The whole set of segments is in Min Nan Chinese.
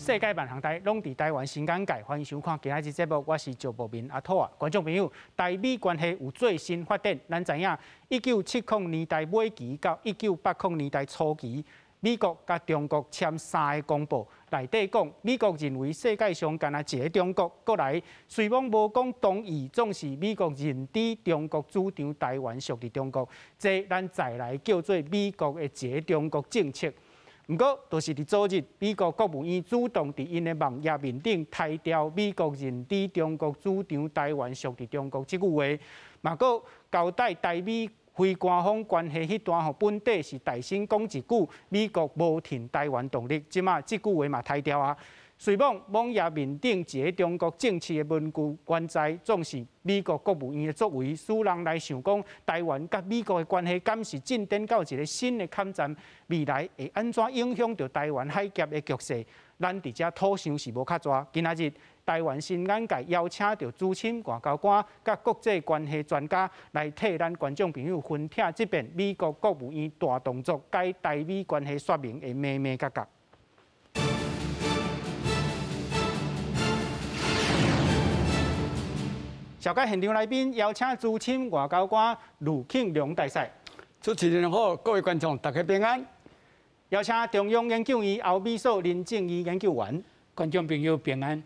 世界萬行台攏佇台灣新眼界，歡迎收看今仔日節目，我是趙博民阿兔仔。觀眾朋友，台美關係有最新發展，咱知影1970年代尾期到1980年代初期，美國佮中國簽三个公報，內底講美國認為世界上干焦一个中國，閣來雖罔無講同意，總是美國認知中國主張台灣屬佇中國，這咱再來叫做美國的一个中國政策。毋過，就是佇昨日，美國國務院主動佇𪜶的網頁面頂刣掉美國認知中國主張台灣屬佇中國這句話，嘛閣交代台美非官方關係彼段吼，本底是大聲講一句美國無挺台灣獨立，這馬這句話嘛刣掉啊。雖罔網頁面頂一个中國政策的文句原在，總是美國國務院的作為，使人來想講，台灣佮美國的關係敢是進展到一个新的坎站？未來會按怎影響著台灣海峽的局勢？咱佇遮土想是無較濟。今仔日台灣新眼界邀請著資深外交官佮國際關係專家來替咱觀眾朋友分析這遍美國國務院大動作，改台美關係說明的眉眉角角。紹介現場來賓，邀請資深外交官呂慶良大使。主持人好，各位觀眾大家平安。邀請中央研究院歐美所林正義研究員，觀眾朋友平安。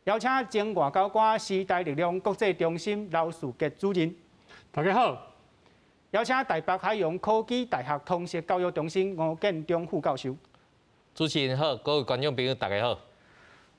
邀請前外交官時代力量國際中心劉士傑主任，大家好。邀請台北海洋科技大學通識教育中心吳建中副教授。主持人好，各位觀眾朋友大家好。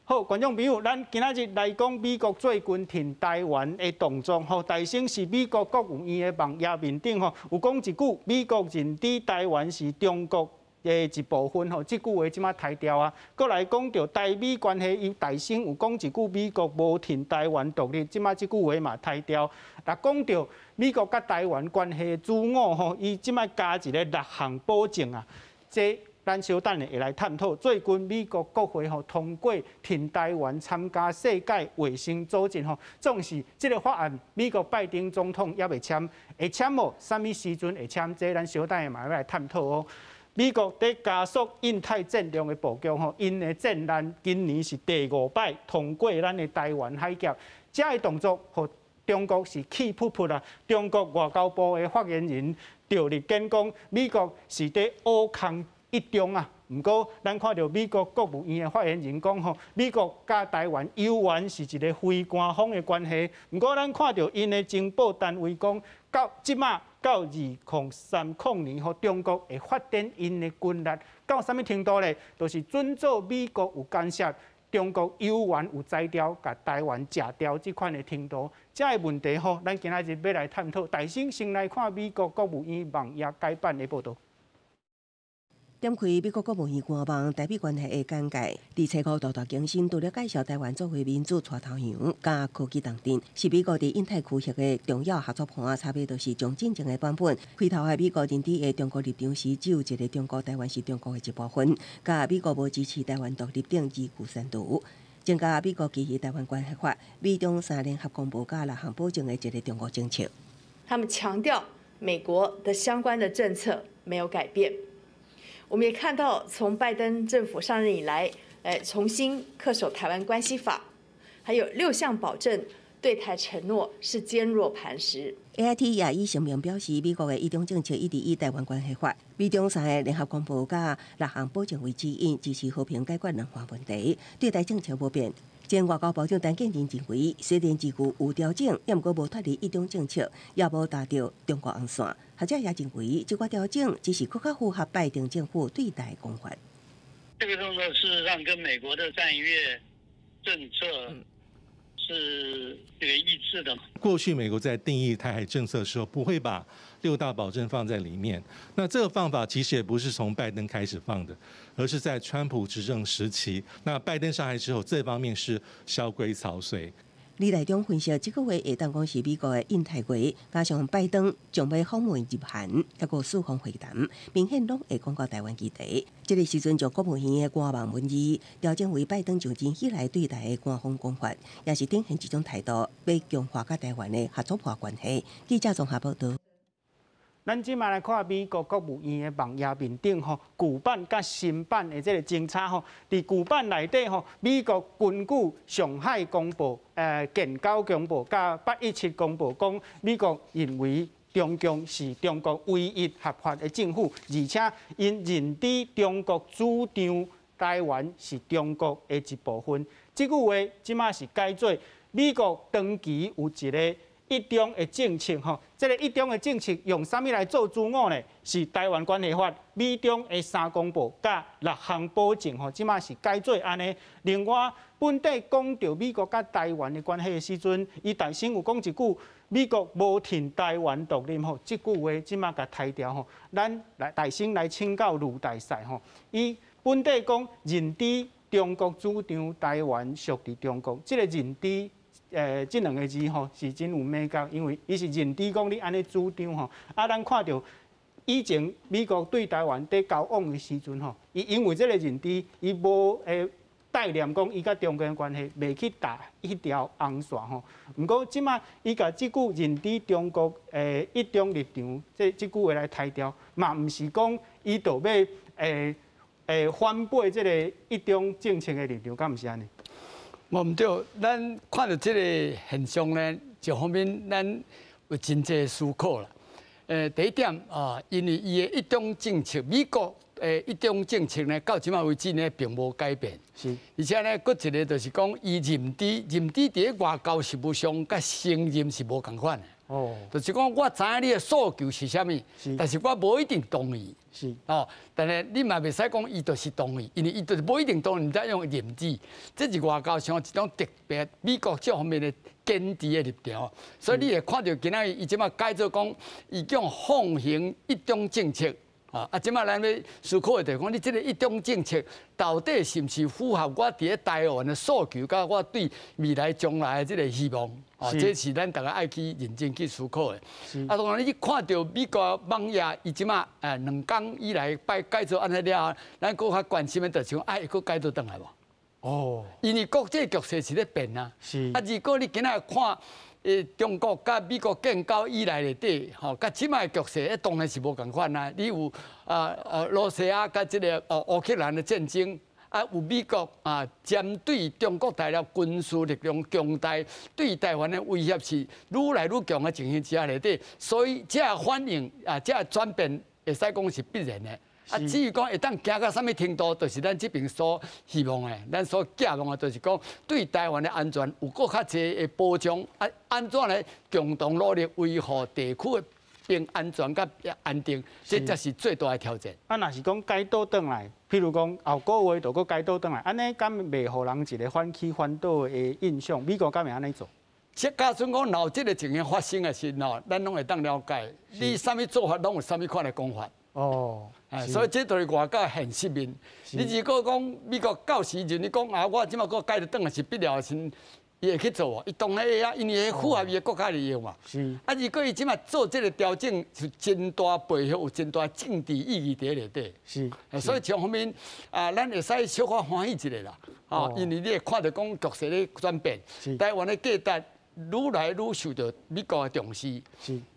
好，觀眾朋友，咱今仔日來講美國最近挺台灣的動作，吼，大先是美國國務院的網頁面頂，吼，有講一句美國認知台灣是中國的一部分，吼，這句話這馬刣掉啊。閣來講著台美關係，伊大聲有講一句美國無挺台灣獨立，這馬這句話嘛刣掉。若講著美國佮台灣關係的主我，吼，伊這馬加一个六項保證啊，這咱小等下會來探討。最近美國國會吼通過挺台灣參加世界衛生組織吼，總是這个法案，美國拜登總統猶未簽，會簽無？啥物時陣會簽？這咱小等下嘛欲來探討哦。美國佇加速印太戰略的布局吼，𪜶的戰艦今年是第五擺通過咱的台灣海峽，這个動作予中國是氣噗噗啊！中國外交部的發言人著力講講，美國是佇挖空一中啊，毋過咱看著美國國務院的發言人講吼，美國佮台灣猶原是一个非官方的關係。毋過咱看著𪜶的情報單位講，到這馬到2030年，予中國會發展𪜶的軍力到啥物程度咧？就是準做美國有干涉，中國猶原有才調共台灣食掉這款的程度。這个問題吼，咱今仔日欲來探討。大先先來看美國國務院網頁改版的報導。點開美國國務院官網，台美關係的簡介，佇初五大大更新，除了介紹台灣作為民主帶頭羊佮科技重鎮，是美國佇印太區域的重要合作伴，差別就是將進前的版本。開頭的美國認知的中國立場是只有一个中國，台灣是中國的一部分，佮美國無支持台灣獨立等字句刪除，增加美國基於台灣關係法、美中三聯合公報佮六項保證的一个中國政策。他們強調美國的相關的政策沒有改變。我們也看到，從拜登政府上任以來，重新恪守台灣關係法，還有六項保證對台承諾是堅若磐石。 AIT 也以聲明表示，美國的一中政策一直以台灣關係法、美中三个聯合公報佮六項保證為指引，支持和平解決兩岸問題，對台政策無變。前外交部長陳建仁認為，雖然字句有調整，毋過無脫離一中政策，也無踏著中國紅線。學者也認為，這個調整只是閣較符合拜登政府對台講法。這個動作事實上跟美國的戰略政策是這個一致的。過去美國在定義台海政策的時候，不會把六大保證放在裡面。那這個方法其實也不是從拜登開始放的，而是在川普執政時期。那拜登上台之後，這方面是蕭規曹隨。李大中分析，這個月會當講是美國的印太月，加上拜登將欲訪問日韓，抑閣四方會談，明顯攏會講到台灣議題。這个時陣將國務院的官網文字調整為拜登就任以來對台的官方講法，也是展現一種態度，欲強化佮台灣的合作夥關係。記者綜合報導。咱這馬來看美國國務院的網頁面頂吼，舊版佮新版的這个政策吼，佇舊版內底吼，美國根據上海公報、建交公報佮817公報講，美國認為中共是中國唯一合法的政府，而且𪜶認知中國主張台灣是中國的一部分。這句話這馬是改做美國長期有一个一中的政策吼，這个一中的政策用啥物來做主我呢？是台灣關係法、美中的三公報佮六項保證吼，這馬是改做按呢。另外，本底講著美國佮台灣的關係的時陣，伊大聲有講一句，美國無挺台灣獨立吼，這句話這馬共刣掉吼。咱來大聲來請教盧大使吼，伊本底講認知中國主張台灣屬佇中國，這个認知。這兩个字吼是真有美感，因為伊是認知講你按呢主張吼，啊，咱看著以前美國對台灣佇交往的時陣吼，伊因為這个認知，伊無帶念講伊佮中國的關係，袂去踏彼條紅線吼。毋過這馬伊共這句認知中國一中立場，這句話來刣掉，嘛毋是講伊就欲反背這个一中政策的立場，敢毋是按呢？無毋對，咱看著這个現象呢，一方面咱有真濟思考啦。第一點啊，因為伊的一中政策，美國的一中政策呢，到這馬為止呢，並無改變。而且呢，閣一个就是講，伊認知認知佇咧外交事務上，佮承認是無仝款的。就是講，我知影你的訴求是啥物，但是我無一定同意。哦，但是你嘛袂使講伊就是同意，因為伊就是無一定同意，毋知用認知，這是外交上一種特別美國這方面的堅持的立場。所以你會看著今仔日伊這馬改做講，伊叫奉行一中政策。啊，這馬咱欲思考的就是講，你這个一中政策到底是毋是符合我佇咧台灣的訴求，佮我對未來將來的這个希望？哦，這是咱逐家愛去認真去思考的。啊，當然你去看著美國網頁，伊這馬兩工以來擺改做按呢了後，咱閣較關心的就是講，啊，會閣改做轉來無？因為國際局勢是咧變啊。啊，如果你今仔看，中國佮美國建交以來內底，吼，佮這馬的局勢，當然是無仝款啊。你有羅西亞佮這个烏克蘭的戰爭，啊，有美國啊針對中國大陸軍事力量強大，對台灣的威脅是愈來愈強的情形之下內底，所以這个反應啊，這个轉變會使講是必然的。啊，至於講會當行到啥物程度，就是咱這邊所希望的，咱所寄望的，就是講對台灣的安全有閣較濟的保障。啊，按怎來共同努力維護地區的平安全佮安定，這才是最大的挑戰。啊，若是講改倒轉來，譬如講後個月就閣改倒轉來，按呢敢袂予人一个反起反倒的印象？美國敢會按呢做？這假使講若有這个情形發生的時候，咱攏會當了解，你啥物做法，攏有啥物款的講法。所以這就是外交現實面。你如果講美國到時陣，你講啊，我這馬閣改轉來是必要的時，伊會去做無？伊當然會啊，因為會符合伊的國家利益嘛。啊，如果伊這馬做這个調整，是真大背後有真大政治意義佇咧內底。所以這方面啊，咱會使小可歡喜一下啦。哦，因為你會看著講局勢咧轉變，台灣的價值愈來愈受著美國的重視。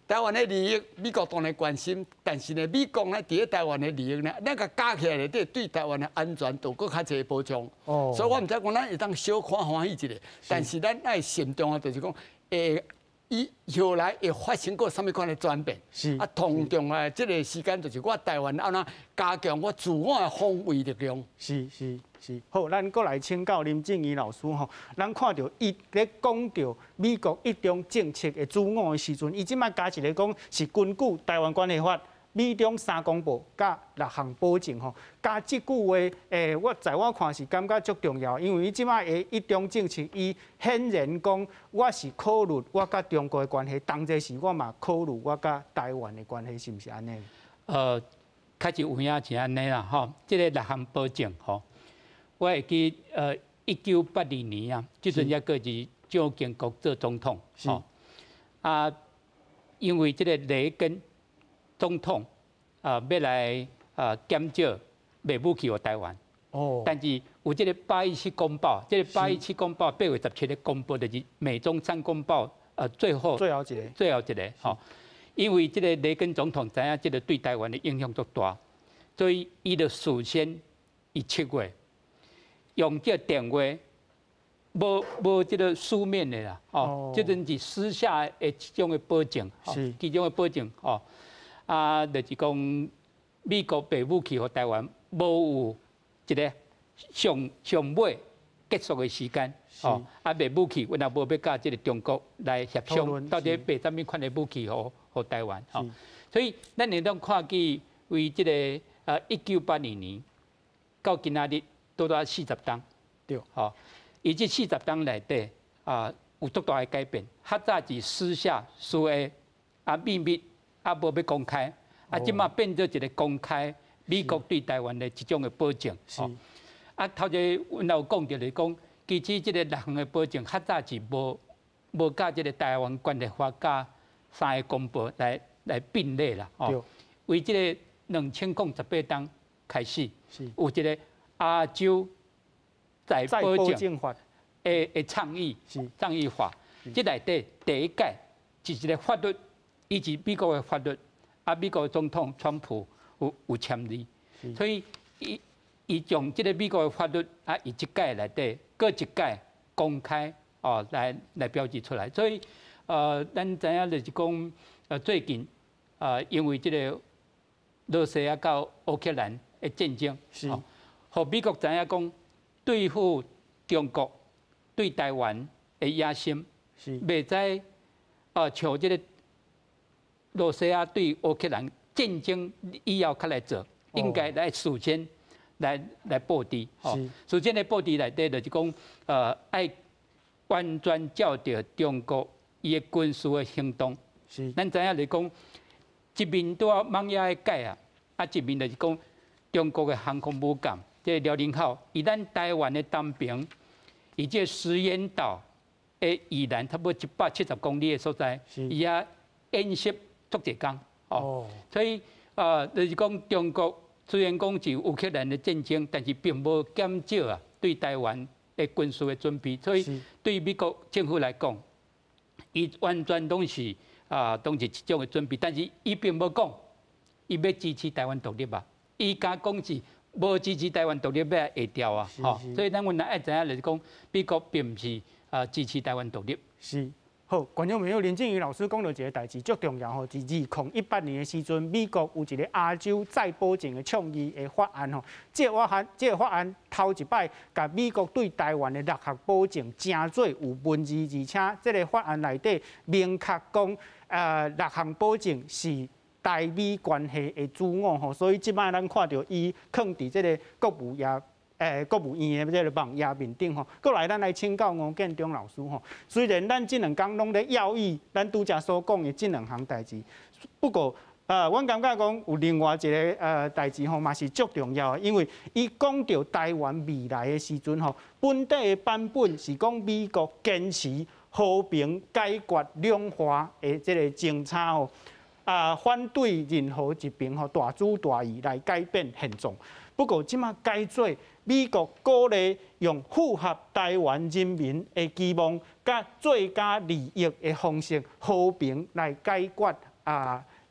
台灣的利益，美國當然關心，但是呢，美國呢，佇咧台灣的利益呢，咱共加起來內底，對台灣的安全都閣較濟保障。所以我毋知講咱會當小可歡喜一下，但是咱愛慎重的，就是講，會伊後來會發生過啥物款的轉變。啊，同重的這个時間就是我台灣按怎加強我自我的防衛力量。是。好，咱閣來請教林靜儀老師吼，咱看著伊咧講著美國一中政策的主我的時陣，伊這馬加一个講是根據台灣關係法、美中三公報佮六項保證吼，加這句話，我在我看是感覺足重要，因為伊這馬的一中政策，伊顯然講我是考慮我佮中國的關係，同齊時我嘛考慮我佮台灣的關係，是毋是按呢？確實有影是按呢啦，吼，這个六項保證吼，我會記1982年啊，這陣猶閣是蔣經國做總統，吼，啊，因為這个雷根總統啊，欲來啊減少賣武器予台灣。但是有這个817公報，這个八一七公報8月17日公布，就是美中三公報，最後最後一个，最後一个，吼。因為這個雷根總統知影這個對台灣的影響足大，所以伊就事先伊7月用這個電話，無這個書面的啦，哦，這陣是私下的一種的保證，其中的保證，哦，啊，就是講美國賣武器予台灣，無有一個上上尾結束的時間，哦，啊賣武器，阮也無欲佮這個中國來協商，到底賣啥物款的武器予台灣，吼，所以咱會當看見為這個1982年到今仔日拄拄40冬，吼，伊這四十冬內底啊有足大的改變，較早是私下私下啊秘密啊無欲公開，啊這馬變做一個公開美國對台灣的一種的保證，吼。啊，頭前阮有講著就是講，其實這個六項的保證較早是無佮這個台灣關係法佮三個公報來並列啦，吼。為這個2018冬開始，有一個亞洲再保證法的倡議，倡議法，這內底第一屆是一個法律，伊是美國的法律，啊，美國總統川普有簽字，所以伊將這個美國的法律啊，伊這屆內底閣一屆公開哦來標記出來，所以咱知影就是講最近因為這個羅西亞佮烏克蘭的戰爭，予美國知影講對付中國對台灣的野心，袂使像這個羅西亞對烏克蘭戰爭以後較來做，應該來事先來布置，吼，事先的布置內底就是講，愛完全照著中國伊的軍事的行動。咱知影就是講，一面拄仔蠓仔的蓋啊，啊一面就是講中國的航空母艦，這個遼寧號，佇咱台灣的東邊，伊這個石垣島的以南差不多170公里的所在，伊遐演習足濟工，哦，所以就是講中國雖然講是烏克蘭的戰爭，但是並無減少啊對台灣的軍事的準備，所以對美國政府來講，伊完全攏是一種的準備，但是伊並無講伊欲支持台灣獨立啊，伊敢講是無支持台灣獨立欲來下掉啊，吼，所以咱阮愛知影就是講，美國並毋是支持台灣獨立。是。好，觀眾朋友，林靜儀老師講著一个代誌足重要吼，是2018年的時陣，美國有一個亞洲再保證的倡議的法案吼，這個法案頭一擺共美國對台灣的六項保證成做有文字，而且這個法案內底明確講，六項保證是台美關係的主網吼，所以這擺咱看著伊囥佇這個國務院的這個網頁面頂吼，過來咱來請教吳建中老師吼。雖然咱這兩工攏咧要議咱拄才所講的這兩項代誌，不過阮感覺講有另外一个代誌吼，嘛是足重要的，因為伊講著台灣未來的時陣吼，本底的版本是講美國堅持和平解決兩岸的這個政策吼，啊反對任何一邊吼大主大意來改變現狀。不過這馬改做美國鼓勵用符合台灣人民的期望，佮最佳利益的方式和平來解決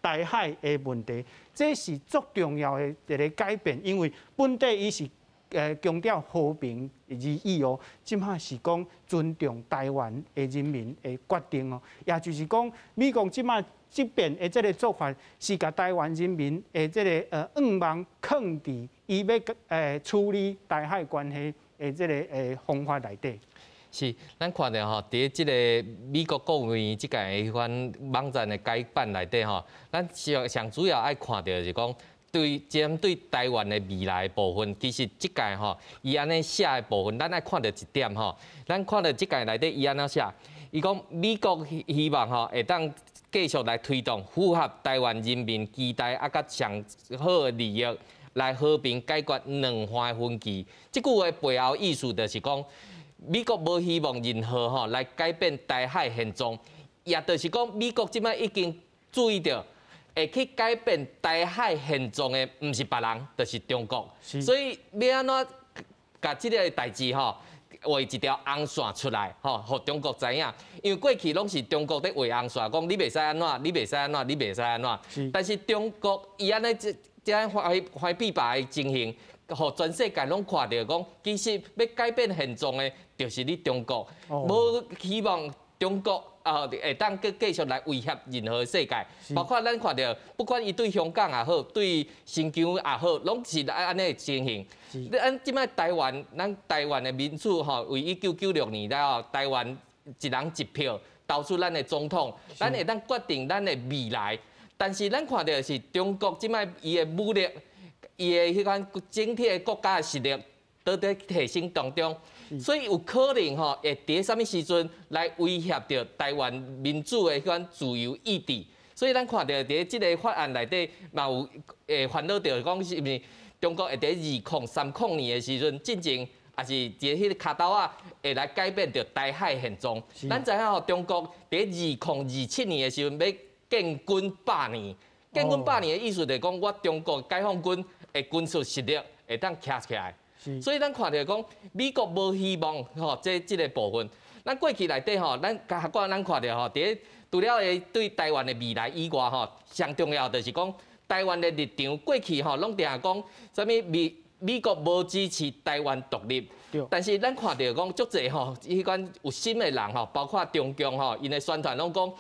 台海的問題，這是足重要的一个改變，因為本底伊是強調和平而已哦，這馬是講尊重台灣的人民的決定哦，也就是講美國這馬這邊的這个做法是共台灣人民的這个願望囥佇伊欲處理台海關係的這个方法內底。是，咱看著吼，佇這个美國國務院這屆彼款網站的改版內底吼，咱上上主要愛看著是講，對針對台灣的未來的部分，其實這屆吼，伊按呢寫的部分，咱愛看著一點吼，咱看著這屆內底伊按怎寫，伊講美國希望吼會當繼續來推動符合台灣人民期待啊，佮上好的利益，來和平解決兩岸的分歧。這句話背後意思就是講，美國無希望任何吼來改變台海現狀，也就是講，美國這擺已經注意著，會去改變台海現狀的，毋是別人，就是中國。所以欲按怎共這个代誌吼，畫一條紅線出來，吼，予中國知影。因為過去攏是中國咧畫紅線，講你袂使按怎，你袂使按怎，你袂使按怎。但是中國伊按呢這這樣懷懷臂霸的情形，予全世界攏看著講，其實欲改變現狀的，就是你中國。無希望中國啊會當閣繼續來威脅任何世界，包括咱看著，不管伊對香港也好，對新疆也好，攏是按呢情形。咱這擺台灣，咱台灣的民主吼，為1996年了後，台灣一人一票投出咱的總統，咱會當決定咱的未來。但是咱看著是中國這擺伊的武力，伊的彼款整體的國家的實力，都佇提升當中，所以有可能吼會佇啥物時陣來威脅著台灣民主的彼款自由意志。所以咱看著佇這个法案內底嘛有會煩惱著講是毋是中國會佇2030年的時陣進前，抑是佇彼个跤頭仔會來改變著台海現狀。咱知影吼，中國佇2027年的時陣欲建軍百年，建軍百年的意思就是講，我中國解放軍的軍事實力會當徛起來。所以咱看著講，美國無希望吼，這這个部分。咱過去內底吼，咱共咱看著吼，佇除了會對台灣的未來以外吼，上重要就是講台灣的立場過去吼，攏定講啥物美美國無支持台灣獨立。但是咱看著講足濟吼，彼款有心的人吼，包括中共吼，𪜶的宣傳攏講，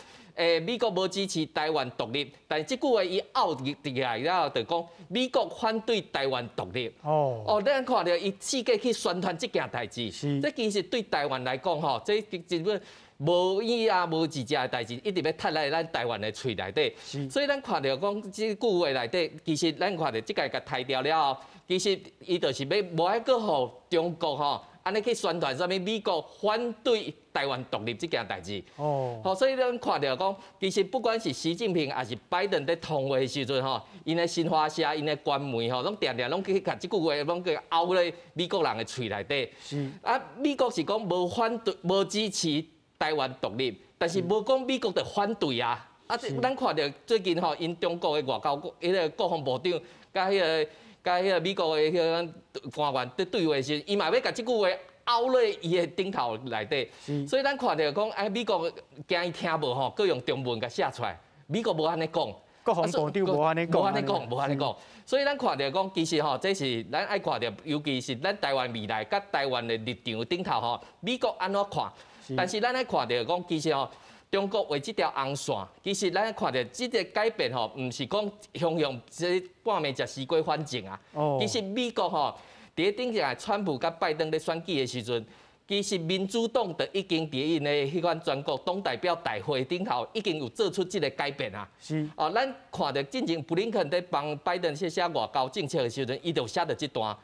美國無支持台灣獨立，但是這句話伊拗佇來了後，就講美國反對台灣獨立。哦，哦，咱看著伊四界去宣傳這件代誌，這其實對台灣來講吼，這基本無影啊無一隻的代誌，一直欲踢來咱台灣的喙內底。所以咱看著講這句話內底，其實咱看著這个共刣掉了後，其實伊就是欲無愛閣予中國吼。按呢去宣傳啥物美國反對台灣獨立這件代誌。哦，好，所以咱看著講，其實不管是習近平抑是拜登佇通話的時陣吼，𪜶的新華社、𪜶的官媒吼，攏定定攏去共這句話攏去拗咧美國人的喙內底。是。啊，美國是講無反對、無支持台灣獨立，但是無講美國就反對啊。啊，咱看著最近吼，𪜶中國的外交、彼个國防部長，佮彼个。佮彼个美國的彼个官員佇對話時，伊嘛欲共這句話拗落伊的頂頭內底，所以咱看著講，哎，美國驚伊聽無吼，閣用中文共寫出來。美國無按呢講，國防部長無按呢講，無按呢講，無按呢講。所以咱看著講，其實吼，這是咱愛看著，尤其是咱台灣未來佮台灣的立場頂頭吼，美國按怎看？但是咱愛看著講，其實吼，中國畫這條紅線，其實咱看著這个改變吼，毋是講雄雄這半暝食西瓜反正啊。其實美國吼，佇頂一下川普佮拜登咧選舉的時陣，其實民主黨就已經佇𪜶的彼款全國黨代表大會頂頭已經有做出這个改變啊。是。哦，咱看著進前布林肯佇幫拜登寫寫外交政策的時陣，伊就寫著這段，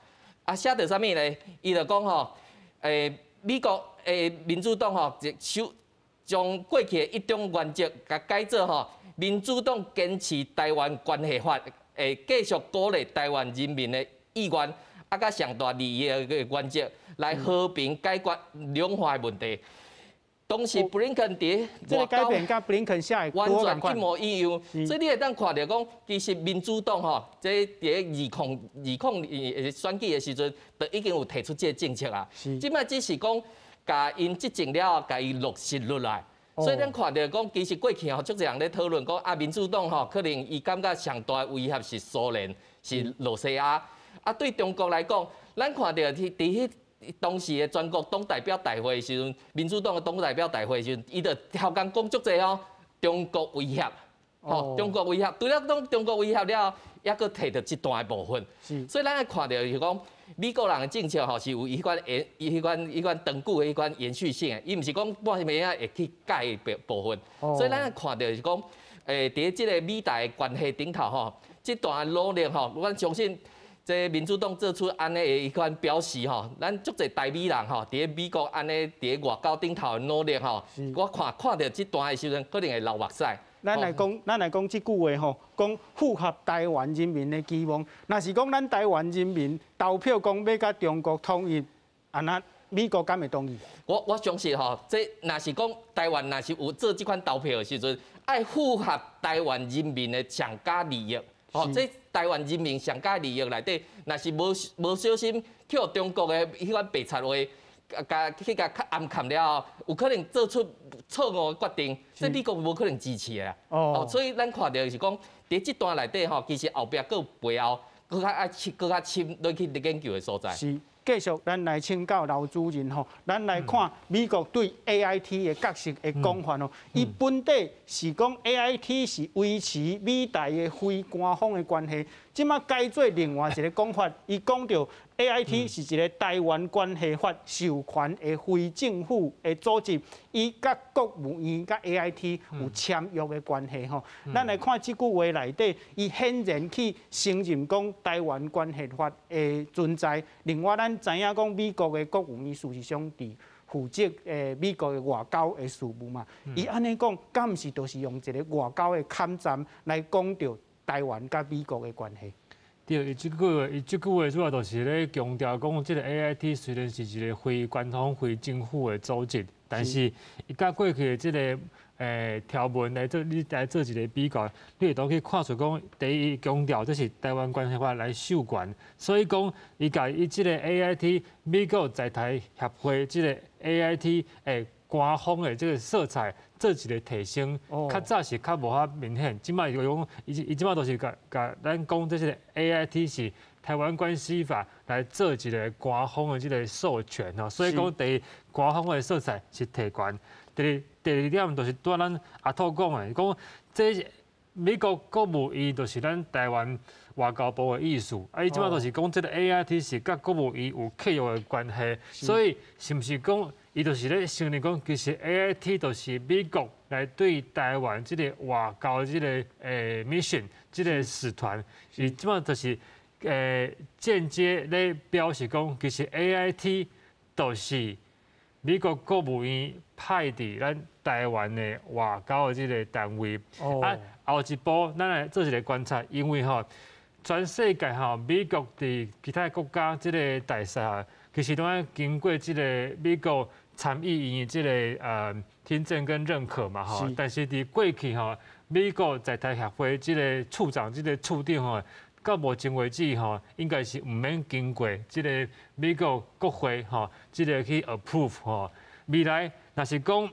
啊，寫著啥物呢？伊就講吼，美國的民主黨吼，就將過去的一中原則，共改做吼，民主黨堅持台灣關係法，會繼續鼓勵台灣人民的意願，啊，佮上大利益的原則，來和平解決兩岸的問題。當時布林肯佇這个改變佮布林肯寫的完全一模一樣，所以你會當看著講，其實民主黨吼，這佇2020年選舉的時陣，就已經有提出這个政策啊。這擺只是講。共𪜶執政了後，共伊落實落來，所以咱看著講，其實過去吼，足濟人咧討論講啊，民主黨吼，可能伊感覺上大的威脅是蘇聯，是羅西亞。啊，對中國來講，咱看著佇彼當時的全國黨代表大會的時陣，民主黨的黨代表大會的時陣，伊就超工講足濟哦，中國威脅，吼，中國威脅，除了講中國威脅了後，猶閣提著這段的部分。所以咱愛看著是講。美國人的政策吼是有彼款延、彼款、彼款長久的彼款延續性的，伊毋是講半暝仔會去改的部分。所以咱看著是講，佇這个美台的關係頂頭吼，這段努力吼，阮相信這民主黨做出按呢的彼款表示吼，咱足濟台美人吼，佇美國按呢佇外交頂頭的努力吼，我看看著這段的時陣，可能會流目屎。咱來講，咱來講這句話吼，講符合台灣人民的期望。若是講咱台灣人民投票講欲佮中國統一，按呢美國敢會同意？我相信吼，這若是講台灣若是有做這款投票的時陣，愛符合台灣人民的上佳利益。吼，這台灣人民上佳利益內底，若是無無小心去予中國的彼款白賊話。共去共暗崁了後，有可能做出錯誤的決定，這美國無可能支持的。哦，所以咱看著是講，佇這段內底吼，其實後壁閣有背後，閣較愛深、閣較深落去研究的所在。是，繼續咱來請教劉主任吼，咱來看美國對 AIT 的角色的講法吼。伊本底是講 AIT 是維持美台的非官方的關係，這馬改做另外一個講法，伊講著 AIT 是一個台灣關係法授權的非政府的組織，伊佮國務院佮 AIT 有簽約的關係吼。咱來看這句話內底，伊顯然去承認講台灣關係法的存在。另外，咱知影講美國的國務院事實上佇負責美國的外交的事務嘛。伊按呢講，敢毋是就是用一個外交的坎站來講著台灣佮美國的關係？對，伊這句話主要就是咧強調講，這個 AIT 雖然是一個非官方、非政府的組織，但是伊佮過去的這個條文來做，你來做一個比較，你會當去看出講，第一強調這是台灣關係法來授權，所以講伊共伊這個 AIT 美國在台協會這個 AIT 官方的這個色彩做一個提升，較早是較無遐明顯，這馬就講伊這馬都是共共咱講這個 AIT 是台灣關係法來做一個官方的這個授權吼，所以講第一官方的色彩是提懸，第二點就是拄仔咱阿兔講的，講這美國國務院就是咱台灣外交部的意思，啊，伊這馬就是講這個 AIT 是佮國務院有契約的關係，所以是毋是講？伊就是咧承認講，其實 AIT 就是美國來對台灣這個外交這個mission 這個使團，伊這馬就是間接咧表示講，其實 AIT 就是美國國務院派佇咱台灣的外交的這個單位。啊，後一步咱來做一個觀察，因為吼，全世界吼，美國佇其他國家這個大使吼，其實攏愛經過這個美國參議院這個聽證跟認可嘛吼，但是佇過去吼，美國在台協會這個處長這個處長吼，到目前為止吼，應該是毋免經過這個美國國會吼，這個去 approve 吼。未來若是講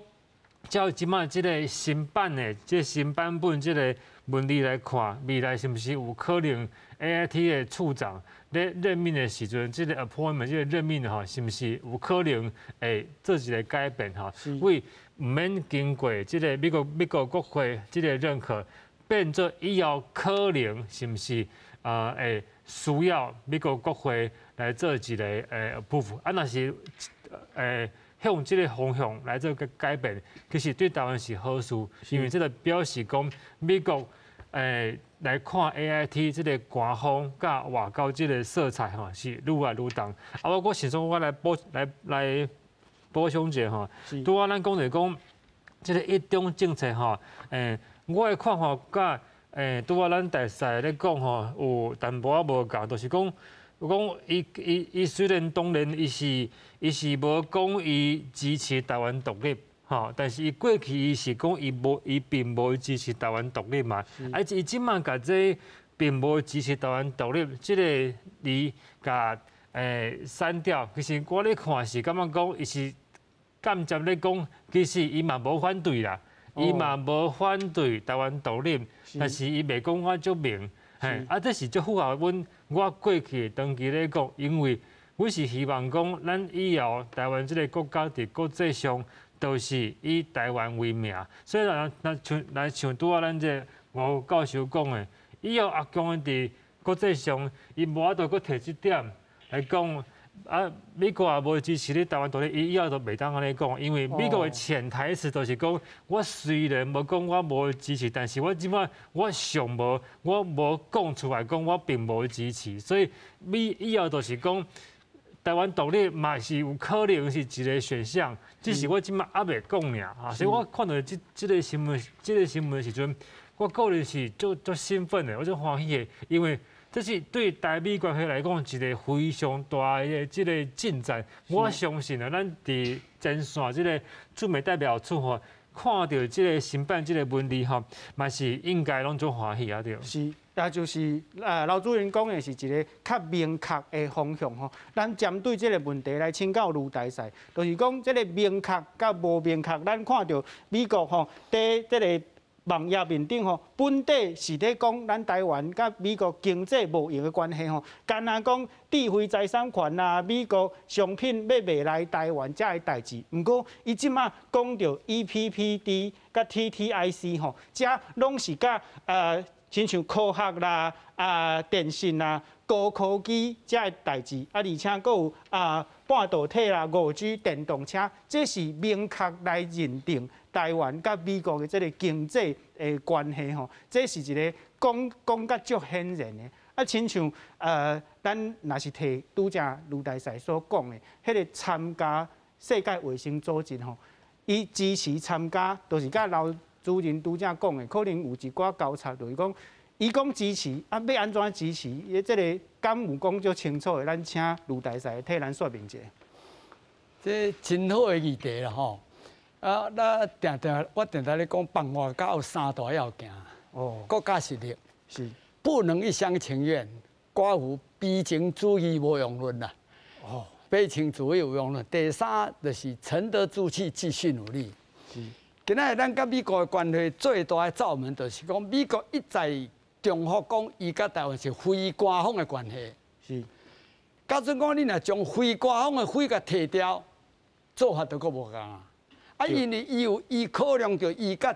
照這馬這個新版的這個新版本這個文字來看，未來是毋是有可能 AIT 的處長咧任命的時陣，這個 appointment 這個任命吼，是毋是有可能會做一個改變吼？為毋免經過這個美國國會這個認可，變做以後可能是毋是啊會需要美國國會來做一個approve？啊，若是向這個方向來做個改變，其實對台灣是好事，因為這個表示講美國來看 AIT 這個官方佮外交這個色彩吼是愈來愈重。啊，我閣想說，我來補來來補充一下吼，拄仔咱講著講這個一中政策吼，我的看法佮拄仔咱大使咧講吼，有淡薄仔無仝，就是講。有講伊雖然當然伊是無講伊支持台灣獨立，吼，但是伊過去伊是講伊並無支持台灣獨立嘛，啊伊這馬共這並無支持台灣獨立，這個字共刪掉，其實我咧看是感覺講伊是間接咧講，其實伊嘛無反對啦，伊嘛無反對台灣獨立，但是伊袂講甲足明。嘿，啊，這是足符合阮我過去長期咧講，因為阮是希望講，咱以後台灣這個國家佇國際上都是以台灣為名，所以若若像來像拄仔咱這個吳教授講的，以後阿共佇國際上，伊無法度閣提這點來講，啊，美國也無支持你台灣獨立，伊以後都袂當按呢講，因為美國的潛台詞就是講，我雖然無講我無支持，但是我這馬我上無我無講出來講我並無支持，所以美以後就是講台灣獨立嘛是有可能是一個選項，只是我這馬猶未講爾，所以我看著這個新聞的時陣，我個人是足足興奮的，我足歡喜的，因為這是對台美關係來講一個非常大的這個進展。我相信啊，咱佇前線這個駐美代表處吼，看到這個新版這個文字吼，嘛是應該攏足歡喜啊對。是，也就是劉主任講的是一個較明確的方向吼。咱針對這個問題來請教盧大使，就是講這個明確佮無明確，咱看著美國吼佇這個網頁面頂吼，本底是咧講咱台灣佮美國經濟貿易的關係吼，敢若講智慧財產權啊，美國商品欲賣來台灣遮的代誌。毋過伊這馬講著 EPPD 佮 TTIC 吼，遮攏是佮親像科學啦、啊電信啦、高科技遮的代誌，啊而且閣有啊半導體啦、5G 電動車，這是明確來認定台灣佮美國的這個經濟的關係吼，這是一個講講甲足顯然的。啊，親像咱若是提拄才盧大使所講的，彼個參加世界衛生組織吼，伊支持參加，就是佮劉主任拄才講的，可能有一寡交叉，就是講伊講支持，啊，欲按怎支持？伊這個敢有講足清楚的？咱請盧大使替咱說明一下。這真好的議題啦吼！啊，咱定定我定定咧講，辦外交有三大要件。哦。國家實力是不能一廂情願，寡有悲情主義無用論啦。哦。悲情主義無用論。第三就是沉得住氣，繼續努力。是。今仔日咱佮美國的關係最大的罩門，就是講美國一再重複講，伊佮台灣是非官方的關係。是。假使講你若將非官方的非共提掉，做法就閣無仝啊。啊，因為伊有伊考量著伊佮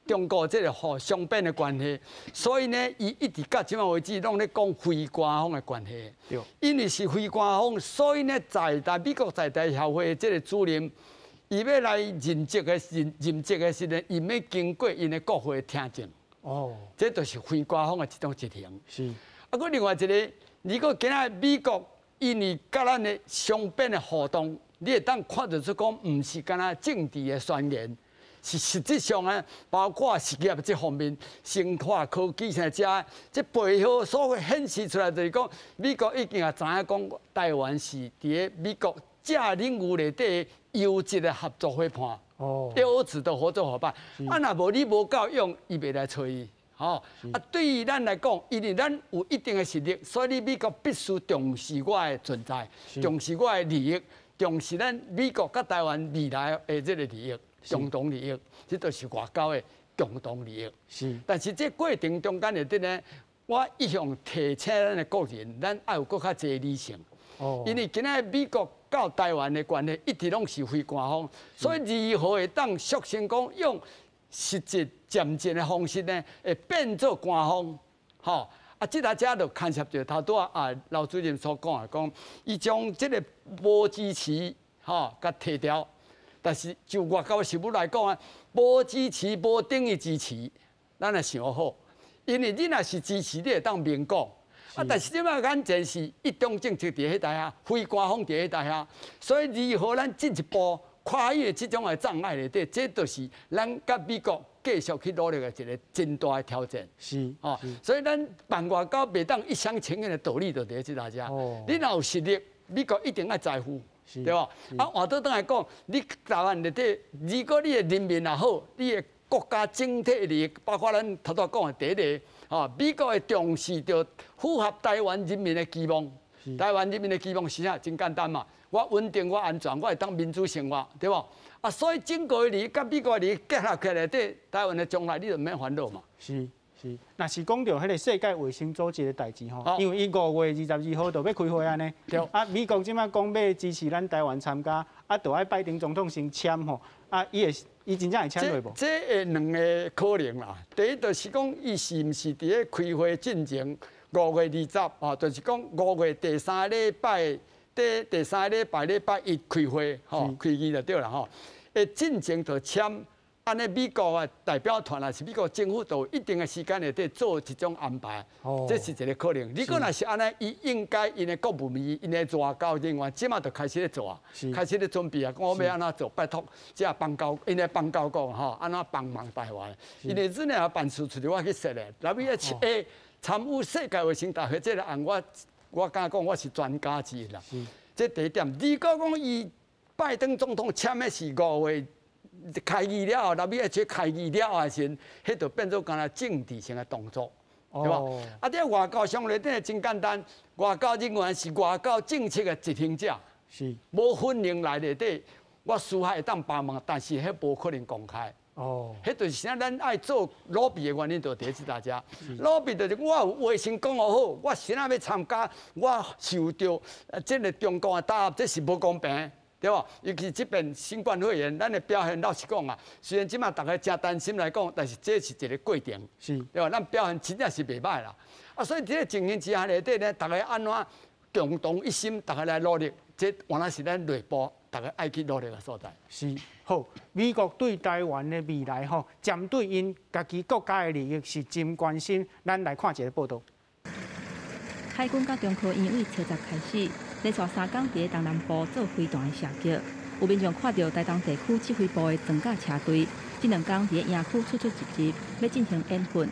中國這個吼雙邊的關係，所以呢，伊一直到這馬為止攏咧講非官方的關係。對。因為是非官方，所以呢，在台美國在台協會這個主任，伊欲來任職的時陣，伊欲經過𪜶的國會聽證。哦。這就是非官方的這種執行。是。啊，閣另外一個，如果今仔美國因為佮咱的雙邊的互動，你會當看得出講，毋是干焦政治的宣言，是實質上啊，包括實業這方面、生化科技啥遮，這背後所顯示出來就是講，美國已經也知影講，台灣是佇咧美國這領域內底優質的合作夥伴，哦，優質的合作夥伴。啊，若無你無夠用，伊袂來揣你。吼，啊，對於咱來講，因為咱有一定的實力，所以你美國必須重視我的存在，重視我的利益。重視咱美國佮台灣未來的這個利益，共同利益，這就是外交的共同利益。是，但是這過程中間內底呢，我一向提醒咱的國人，咱愛有閣較濟理性。哦。因為今仔美國佮台灣的關係一直攏是非官方，所以如何會當促成講用實質漸進的方式呢，會變做官方，吼。啊，這個遮就牽涉著頭拄仔啊，劉主任所講的，講伊將這個無支持吼，共提掉，但是就外交事務來講啊，無支持無等於支持，咱也想好，因為你若是支持，你會當明講，啊，但是這擺眼前是一中政策佇彼台遐，非官方佇彼台遐，所以如何咱進一步跨越這種的障礙內底，這就是咱佮美國繼續去努力的一個真大的挑戰。是，哦，所以咱辦外交袂當一廂情願的道理就佇這大家。你若有實力，美國一定愛在乎，對無？啊，換倒轉來講，你台灣內底，如果你的人民若好，你的國家整體利益，包括咱頭拄講的第一個，吼，美國會重視著符合台灣人民的期望。台灣人民的期望是啥？真簡單嘛，我穩定，我安全，我會當民主生活，對無？啊，所以整個利益佮美國利益結合起來，對台灣的將來，你就毋免煩惱嘛。是是，若是講著彼個世界衛生組織的代誌吼，因為伊5月22號就欲開會按呢。對。啊，美國這擺講欲支持咱台灣參加，啊，就愛拜登總統先簽吼，啊，伊會伊真正會簽落無？這會兩個可能啦。第一就是講，伊是毋是佇咧開會進前5月20啊，就是講五月第三禮拜，第三禮拜禮拜一開會，吼，開議就對啦吼。會進前就簽，按呢美國的代表團啊，是美國政府都有一定的時間內底做這種安排，這是一個可能。如果若是按呢，伊應該𪜶的國務院、𪜶的外交人員，這馬就開始咧做啊，開始咧準備啊，講我欲按怎做，拜託這邦交，𪜶的邦交國吼，按怎幫忙台灣？因為日內瓦辦事處我去設的，來尾仔參與世界衛生大會這個案，我敢講我是專家之一啦。這第一點，如果講伊拜登總統簽的是五月開議了後，WHA 開議了後時，彼就變做敢若政治性的動作，對無？啊，佇外交上內底真簡單，外交人員是外交政策的執行者，無分能來內底，我私下會當幫忙，但是彼無可能公開。彼就是啥？咱愛做 lobby 的原因，就佇這大家。lobby 就是我有話先講好，我啥仔欲參加，我受著這个中國的打壓，這是無公平，對無？尤其這遍新冠肺炎，咱的表現老實講啊，雖然這馬逐家誠擔心來講，但是這是一个過程，對無？咱表現真正是袂䆀啦。啊，所以佇這个情形之下內底呢，逐家按怎共同一心，逐家來努力，這原來是咱內部逐家愛去努力的所在。是好，美國對台灣的未來吼，針對𪜶家己國家的利益是真關心。咱來看一个報導。海軍佮中科院對初十開始，連續3工佇東南部做飛彈的射擊，有民眾看著臺東地區指揮部的裝甲車隊，這兩工佇營區出出入入，欲進行演訓。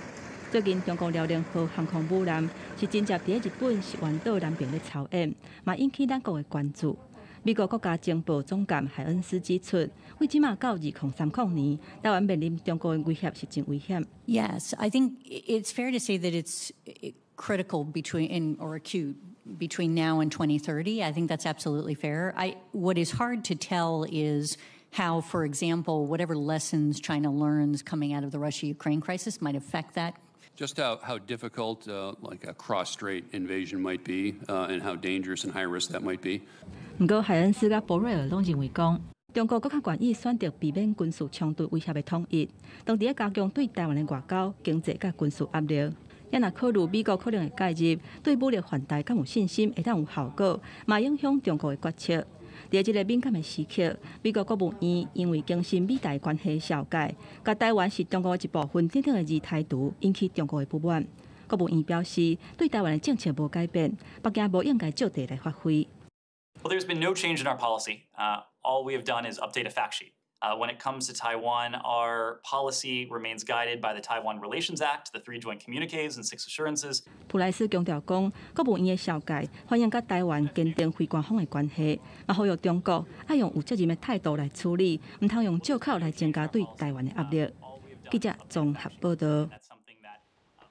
最近中國遼寧號航空母艦是真正佇日本石垣島南邊咧操演，嘛引起咱國的關注。美國國家情報總監海恩斯指出，對這馬到2030年，台灣面臨中國的威脅是真危險。 Yes, I think it's fair to say that it's critical between in or acute between now and 2030. I think that's absolutely fair. What is hard to tell is how, for example, whatever lessons China learns coming out of the Russia-Ukraine crisis might affect that. Just how difficult like a cross-strait invasion might be and how dangerous and high risk that might be. 毋過，海恩斯佮博瑞爾攏認為講，中國閣較願意選擇避免軍事衝突威脅的統一，當佇咧加強對臺灣的外交、經濟佮軍事壓力。也若考慮美國可能會介入，對武力犯台敢有信心會當有效果，嘛影響中國的決策。佇這个敏感的時刻，美國國務院因為更新美台關係紹介，共台灣是中國的一部分等等的字台獨，引起中國的不滿。國務院表示，對台灣的政策無改變，北京無應該借題來發揮。 Well, there's been no change in our policy. All we have done is update a fact sheet. When it comes to Taiwan, our policy remains guided by the Taiwan Relations Act, the three joint communiques, and six assurances. 普萊斯強調講，國務院的紹介反映佮台灣堅定非官方的關係，嘛呼籲中國愛用有責任的態度來處理，毋通用藉口來增加對台灣的壓力。記者綜合報導。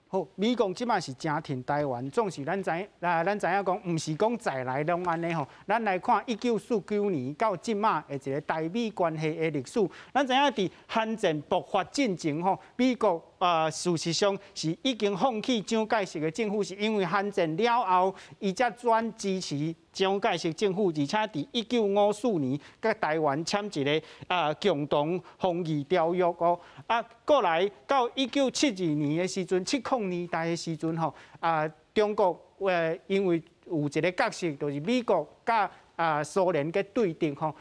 好，美國這馬是誠挺台灣，總是咱知啊，咱知影講，毋是講在來攏按呢吼。咱來看1949年到這馬的一个台美關係的歷史，咱知影佇韓戰爆發進前吼，美國啊事實上是已經放棄蔣介石的政府，是因為韓戰了後，伊才轉支持蔣介石政府，而且佇1954年佮台灣簽一个共同防禦條約哦。啊，過來到1972年的時陣，70年代的時陣吼，中國因為有一个角色，就是美國佮蘇聯嘅對敵吼，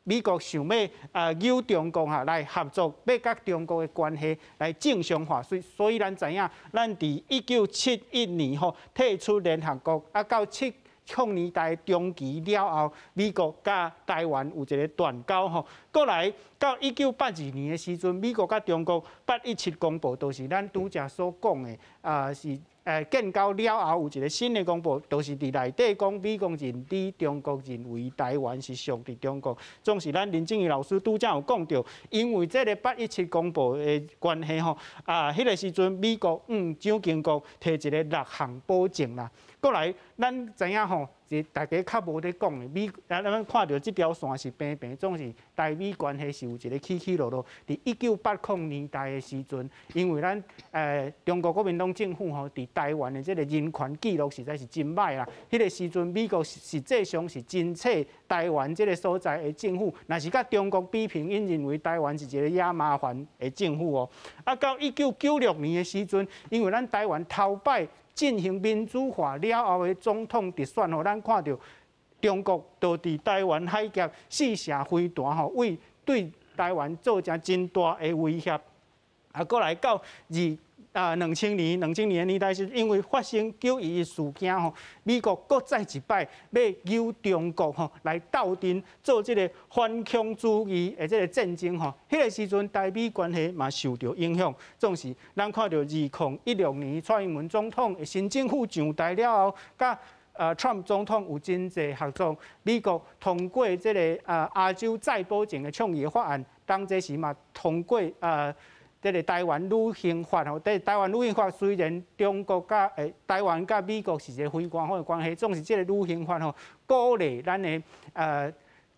美國想欲誘中國哈來合作，欲佮中國的關係來正常化，所以咱知影，咱佇1971年吼退出聯合國，啊到70年代中期了後，美國佮台灣有一个斷交吼。過來到1982年的時陣，美國佮中國八一七公報，就是咱拄才所講的是建交了後有一个新的公報，就是佇內底講美國認知中國認為台灣是屬佇中國。總是咱林正義老師拄才有講著，因為這个八一七公報的關係吼，彼个時陣美國蔣經國提一个六項保證啦。過來，咱知影吼，是大家較無咧講的。美，咱看著這條線是平平，總是台美關係是有一个起起落落。佇1980年代的時陣，因為咱中國國民黨政府吼，佇台灣的這个人權記錄實在是真䆀啦。彼个時陣，美國實際上是真掣台灣這个所在的政府，若是佮中國比拼，𪜶認為台灣是一个惹麻煩的政府哦。啊，到1996年的時陣，因為咱台灣頭擺進行民主化了後的總統直選吼，咱看著中國就佇台灣海峽試射飛彈吼，為對台灣造成真大的威脅。啊，過來到2000年，2000年的年代是因為發生911事件吼，美國閣再一擺欲誘中國吼來鬥陣做這个反恐主義的這个戰爭吼，彼个時陣台美關係嘛受著影響。總是咱看著2016年蔡英文總統的新政府上台了後，佮川普總統有真濟合作，美國通過這个亞洲再保證的倡議法案。當這時嘛通過這个台灣旅行法吼，這台灣旅行法雖然中國佮台灣佮美國是一个非官方的關係，總是這个旅行法吼，鼓勵咱的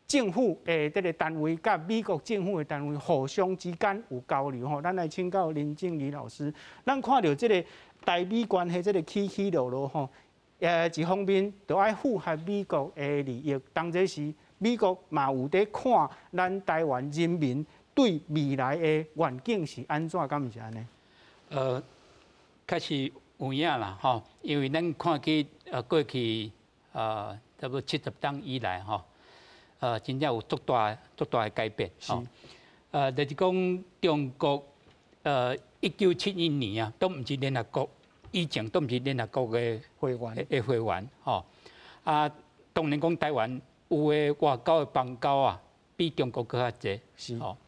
政府的這个單位佮美國政府的單位互相之間有交流吼。咱來請教林靜儀老師，咱看著這个台美關係這个起起落落吼，一方面著愛符合美國的利益，當這時美國嘛有佇看咱台灣人民對未來的願景是按怎，敢毋是按呢？確實有影啦，吼，因為咱看起過去差不多70冬以來吼，真正有足大足大的改變。吼，就是講中國1971年啊，都毋是聯合國，以前都毋是聯合國的會員的會員，吼。啊，當然講台灣有的外交的邦交啊，比中國閣較濟，吼。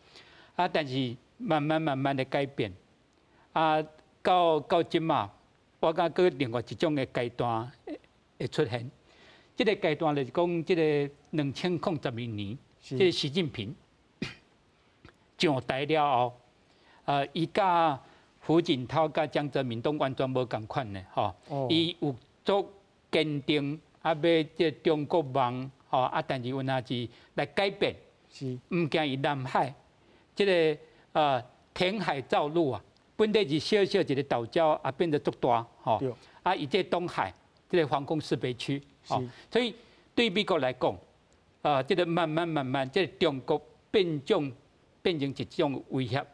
啊！但是慢慢慢慢的改變，啊，到這馬，我感覺閣另外一種的階段會出現。這个階段就是講，這个2012年，這个習近平上台了後，伊佮胡錦濤佮江澤民都完全無仝款的，吼。伊有足堅定，啊，欲這中國夢，吼啊，但是有若是來改變，毋驚伊南海。這个填海造陸啊，本來是小小一个島礁啊，變得足大吼。啊，伊這東海這个防空識別區，吼，所以對美國來講，啊，這个慢慢慢慢，這个中國變成一種威脅。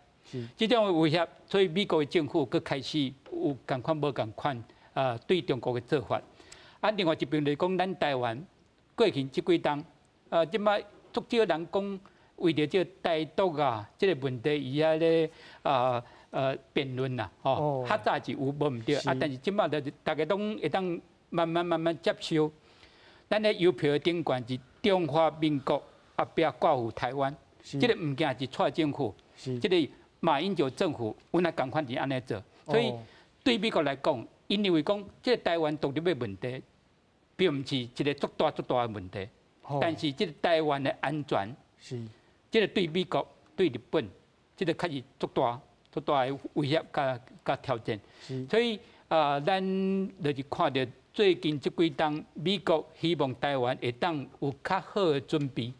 這種威脅，所以美國的政府閣開始有仝款無仝款啊，對中國的做法。啊，另外一邊來講，咱台灣過去這幾冬，啊，這擺足少人講。為著這個台獨啊，這个問題，伊遐咧辯論啦，吼，較早是有無毋對，啊，但是這擺就是大家攏會當慢慢慢慢接受。咱的郵票的頂懸是中華民國後壁掛有台灣，這个毋驚是蔡政府，這个馬英九政府，阮也仝款是按呢做。所以對美國來講，𪜶認為講這个台灣獨立的問題，並毋是一个足大足大的問題，但是這个台灣的安全。這个對美國、對日本，這个確實足大、足大的威脅佮挑戰。所以啊，咱就是看著最近這幾冬，美國希望台灣會當有較好的準備。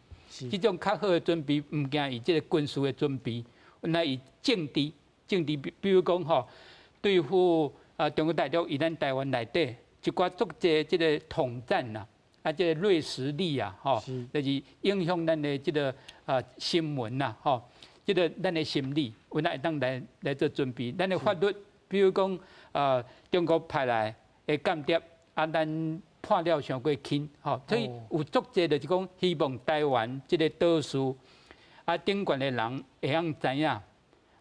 這種較好的準備，毋驚伊這个軍事的準備，那伊政治、政治，比如講吼，對付啊中國大陸佇咱台灣內底一寡足濟這个統戰啦。啊，這个銳實力啊，吼，就是影響咱的這个新聞啦，吼，這个咱的心理，阮也會當來做準備。咱的法律，比如講中國派來的間諜，啊，咱判了傷過輕，吼，所以有足濟就是講，希望台灣這个島嶼啊，頂懸的人會曉知影，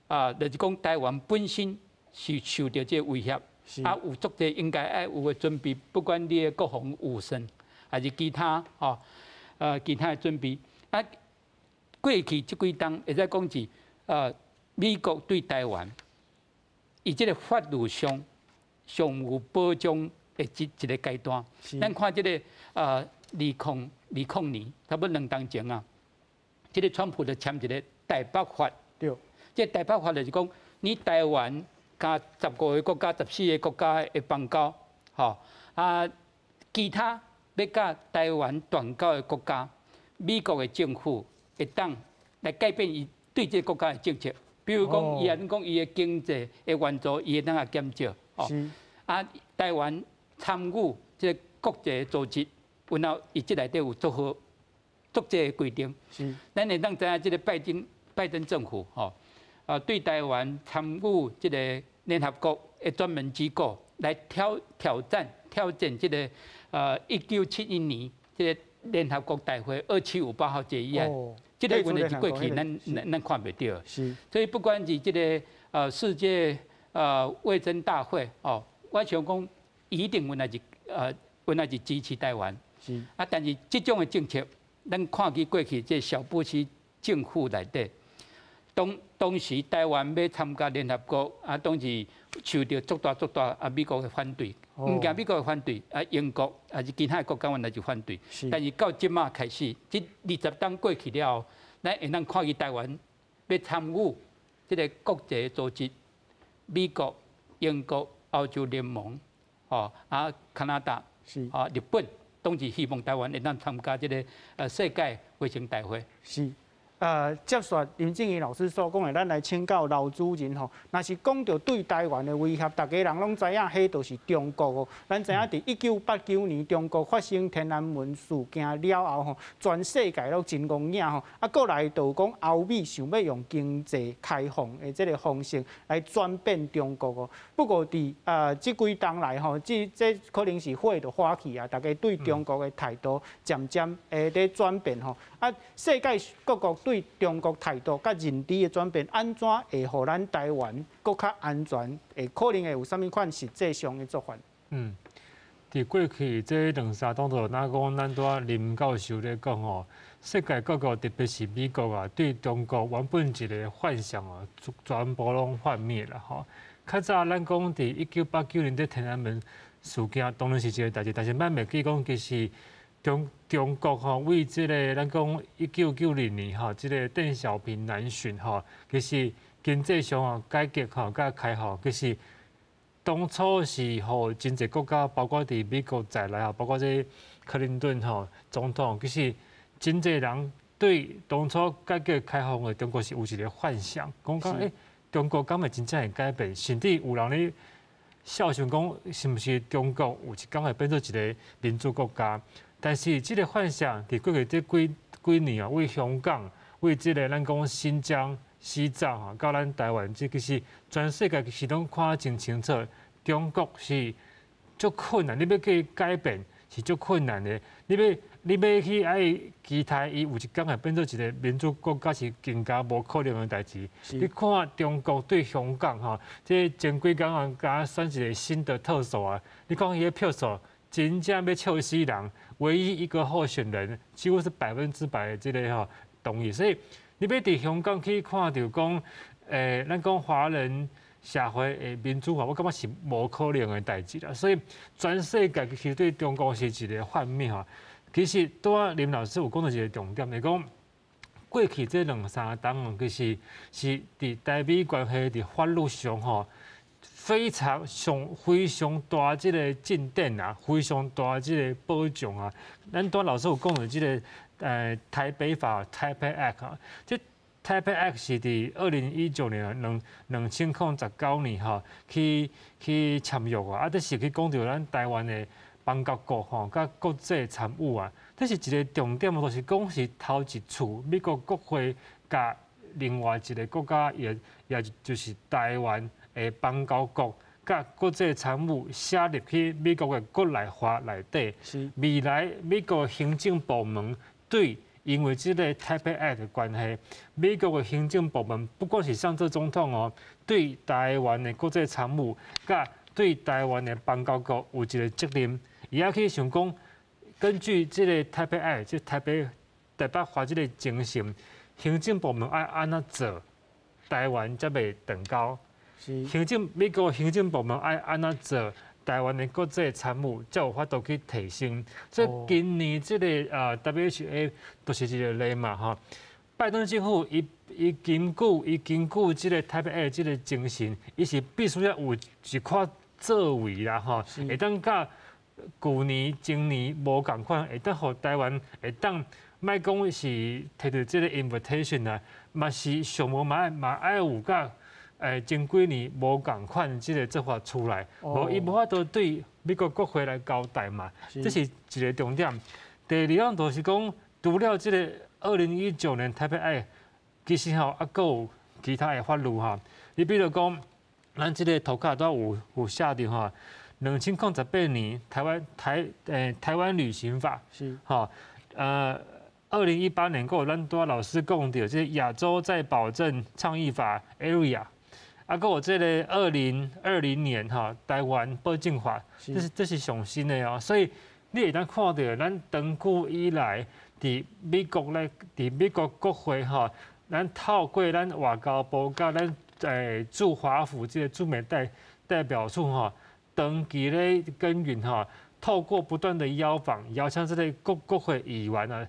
啊，就是講台灣本身是受著這个威脅，啊，有足濟應該愛有的準備，不管你的國防預算。還是其他吼，其他的準備。啊，過去這幾冬會使講是，美國對台灣，伊這个法律上上有保障的一个階段。咱看這个2020年，差不多2冬前啊，這个川普就簽一个台北法。這个台北法就是講，你台灣佮15個國家、14個國家的邦交，吼啊，其他。欲佮台灣斷交的國家，美國的政府會當來改變伊對這个國家的政策，比如講，伊按講伊的經濟的援助，伊會當來減少。啊，台灣參與這个國際組織，然後伊這內底有足好足濟的規定。咱會當知影這个拜登政府吼，啊，對台灣參與這个聯合國的專門機構來挑戰這个1971年這个聯合國大會2758號決議案，這个問題是過去咱看袂著。所以不管是這个世界衛生大會哦，我想講一定阮也是支持台灣。啊，但是這種的政策，咱看見過去這小布希政府內底，當時台灣欲參加聯合國，啊，當時受著足大足大啊美國的反對，毋驚美國的反對，啊英國抑是其他的國家原來就反對。但是到這馬開始，這20冬過去了後，咱會當看見台灣欲參與這个國際組織，美國、英國、歐洲聯盟，吼啊，加拿大，啊，日本，當時希望台灣會當參加這个世界衛生大會。是。接續林靜儀老師所講的，咱來請教劉主任吼。若是講著對台灣的威脅，大家人攏知影，彼就是中國哦。咱知影佇1989年中國發生天安門事件了後吼，全世界攏真戇影吼。啊，過來就講歐美想欲用經濟開放的這个方式來轉變中國哦。不過佇這幾冬來吼，這可能是火就火去啊，大家對中國的態度漸漸會咧轉變吼。啊，世界各國對中國態度佮認知的轉變，按怎會予咱台灣閣較安全？會可能會有啥物款實際上的做法？嗯，佇過去這兩三冬，就若講咱拄仔林教授咧講吼，世界各國特別是美國啊，對中國原本一个幻想啊，全部攏幻滅啦吼。較早咱講佇1989年佇天安門事件，當然是一个代誌，但是咱袂記講其實。中國吼，為這个咱講1990年吼，這个鄧小平南巡吼，其實經濟上啊改革吼，佮開放，其實當初是予真濟國家，包括佇美國在內吼，包括這克林頓吼總統，其實真濟人對當初改革開放的中國是有一个幻想，講講欸，中國敢會真正會改變，甚至有人咧肖想講，是毋是中國有一天會變做一个民主國家？但是這个幻想佇過去這幾幾年啊，為香港、為這个咱講新疆、西藏吼，到咱台灣，這其實全世界其實攏看真清楚，中國是足困難，你欲去改變是足困難的。你欲去愛期待伊有一天會變做一个民主國家，是更加無可能的代誌。你看中國對香港吼，這前幾工啊，剛選一个新的特首啊，你看伊的票數。真正欲笑死人，唯一一個候選人幾乎是100%的這个吼同意，所以你欲佇香港去看著講，咱講華人社會的民主化，我感覺是無可能的代誌啦。所以全世界其實對中國是一个幻滅吼。其實拄仔林老師有講著一个重點，是講過去這兩三冬其實是佇台美關係佇法律上吼。非常上非常大這个進展啊，非常大這个保障啊。咱拄老師有講著這个台北法 Taipei Act 啊，這 Taipei Act 是佇2019年2019年吼去簽約啊，啊，這是去講著咱台灣的邦交國吼，佮國際參與啊，這是一个重點，就是講是頭一次美國國會佮另外一个國家，也就是台灣的邦交國，佮國際參與寫入去美國的國內法內底。未來美國行政部門對因為這个 Taipei Act 的關係，美國的行政部門不管是上至總統哦，對台灣的國際參與，佮對台灣的邦交國有一个責任，伊也去想講，根據這个 Taipei Act，這台北法這个精神，行政部門愛按怎做，台灣才袂斷交。行政美國行政部門愛按怎做，台灣的國際參與才有法度去提升。所以今年這个WHA 就是一个例嘛吼。拜登政府伊根據這个 Taipei Act 這个精神，伊是必須要有一款作為啦吼，會當佮舊年、前年無仝款，會當予台灣會當莫講是提著這个 invitation 啊，嘛是上無嘛愛有佮前幾年無仝款這个做法出來，無伊無法度對美國國會來交代嘛，這是一个重點。第二樣就是講，除了這个2019年 Taipei Act，其實吼猶閣有其他的法律吼。你比如講，咱這个塗跤都有寫著吼，2018年台灣旅行法，吼，2018年閣有咱拄仔老師講著，這个亞洲再保證倡議法 AREAA。啊，閣有這个2020年吼，台灣保證法，這是上新的哦。所以你會當看著，咱長久以來佇美國咧，佇美國國會吼，咱透過咱外交部佮咱駐華府這个駐美代表處吼，長期咧耕耘吼，透過不斷的邀訪，邀請這个國會議員啊，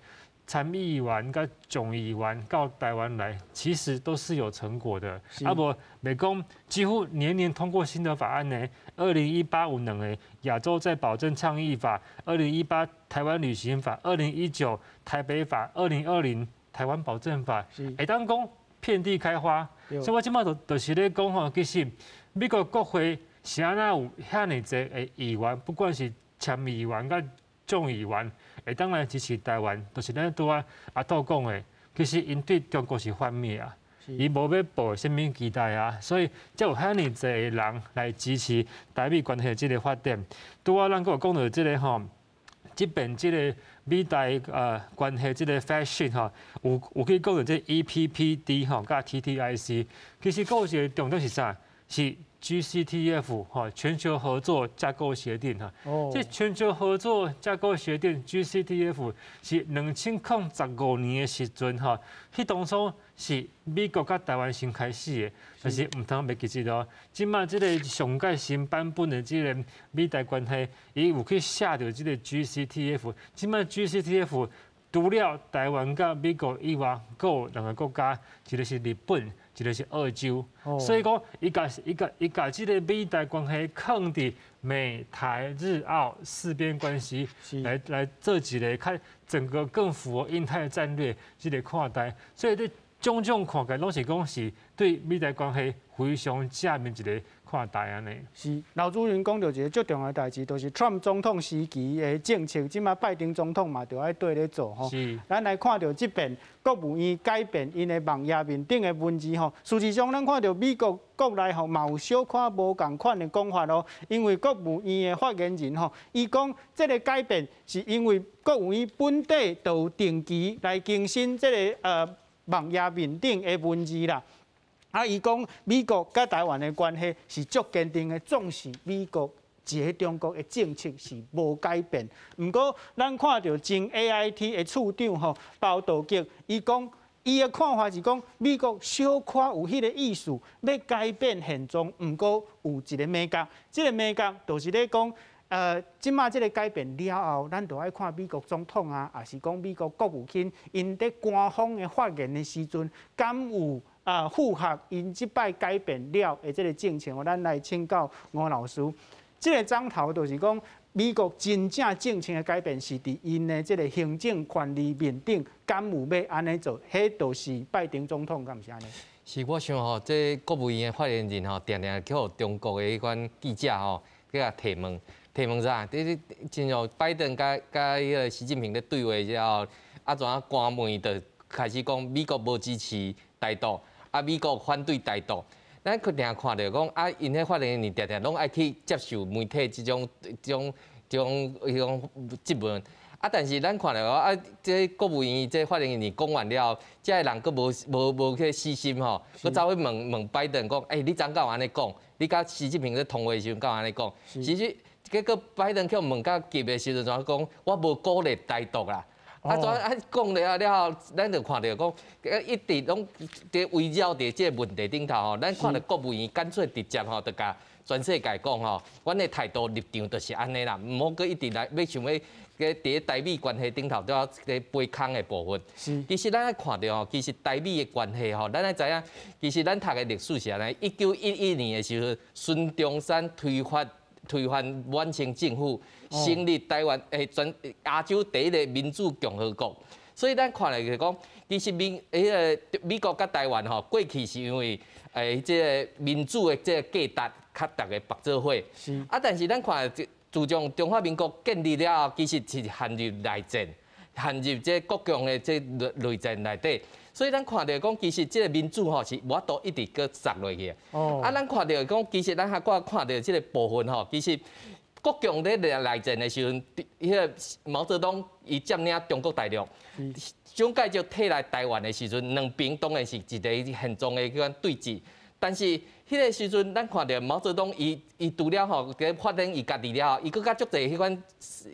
参议员佮众议员到台湾来，其实都是有成果的。啊无，袂讲几乎年年通过新的法案呢。2018有两个亚洲再保证倡议法，2018台湾旅行法，2019台北法，2020台湾保证法，会当讲遍地开花。所以我这马就是咧讲吼，其实美国国会是按怎有遐爾濟的議員，不管是參議員佮眾議員，會當來支持台灣，就是咱拄仔阿杜講的，其實𪜶對中國是反面啊，伊無欲抱啥物期待啊，所以才有遐爾濟的人來支持台美關係這个發展。拄仔咱閣有講著這个吼，這邊這个美台關係這个 fact sheet 吼，有去講著這 EPPD 吼，佮 TTIC，其實閣有一个重點是啥？是 GCTF 吼，全球合作架構協定哈。這全球合作架構協定 GCTF 是2015年的時陣吼，彼當初是美國佮台灣先開始的，但是毋通袂記得哦。這馬這个上蓋新版本的這个美台關係，伊有去寫著這个 GCTF。這馬 GCTF 除了台灣佮美國以外，閣有兩个國家，一个是日本，一个是澳洲。所以講，伊共這个美台關係囥佇美台日澳四邊關係來做一个較整個更符合印太戰略這个看待。所以這種種看起來攏是講是對美台關係非常正面一个看待按呢。是，老主任講著一个足重要的代誌，就是 Trump 總統時期的政策，這馬拜登總統嘛，著愛綴咧做吼。咱來看著這遍國務院改變𪜶的網頁面頂的文字吼，事實上，咱看著美國國內吼嘛有小可無仝款的講法哦。因為國務院的發言人吼，伊講這个改變是因為國務院本底就有定期來更新這个網頁面頂的文字啦。啊，伊講美國佮台灣的關係是足堅定的，縱使美國一个中國的政策是無改變。毋過，咱看著前 AIT 的處長吼包道格，伊講伊的看法是講美國小可有彼个意思欲改變現狀，毋過有一个眉角，這个眉角就是咧講。這馬這个改變了後，咱就愛看美國總統啊，抑是講美國國務卿，𪜶佇官方的發言的時陣，敢有啊符合𪜶這擺改變了的這个政策？咱來請教吳老師，這个總頭就是講美國真正政策的改變是佇𪜶的這个行政權力面頂，敢有欲按呢做？彼就是拜登總統，敢毋是按呢？是，我想吼，這國務院的發言人吼，定定去予中國的彼款記者吼，去共提問。提問啥？這親像拜登佮彼个習近平咧對話之後，啊怎啊關門就開始講美國無支持台獨，啊美國反對台獨。咱閣定看著講啊，𪜶彼發言人定定攏愛去接受媒體這種彼種質問。啊，但是咱看著講啊，這國務院這發言人講完了後，這个人閣無去死心吼，閣走去問問拜登講，欸，你昨敢有按呢講？你佮習近平咧通話的時陣敢有按呢講？其實結果拜登去問甲急的時陣，怎講？我無鼓勵台獨啦。啊，怎啊講了了後，咱就看著講，一直攏佇圍繞佇這个問題頂頭吼。咱看著國務院乾脆直接吼，就共全世界講吼，阮的態度立場就是按呢啦，毋好閣一直來欲想欲佇台美關係頂頭都要咧背空的部分。其實咱愛看著吼，其實台美的關係吼，咱愛知影，其實咱讀的歷史是按呢，1911年的時陣，孫中山推翻滿清政府，成立台灣全亞洲第一个民主共和國。所以咱看來就是講，其實彼个美國佮台灣吼，過去是因為這个民主的這个價值較逐家縛做伙。啊，但是咱看自從中華民國建立了後，其實是陷入內戰，陷入這國共的這內戰內底。所以咱看著講，其實這个民主吼是無法度一直閣殺落去的。啊，咱看著講，其實咱還閣看著這个部分吼，其實國共咧內戰的時陣，彼个毛澤東伊佔領中國大陸，蔣介石退來台灣的時陣，兩邊當然是一个現狀的彼款對峙。但是彼个時陣，咱看著毛澤東伊除了吼佇發展伊家己了後，伊閣佮足濟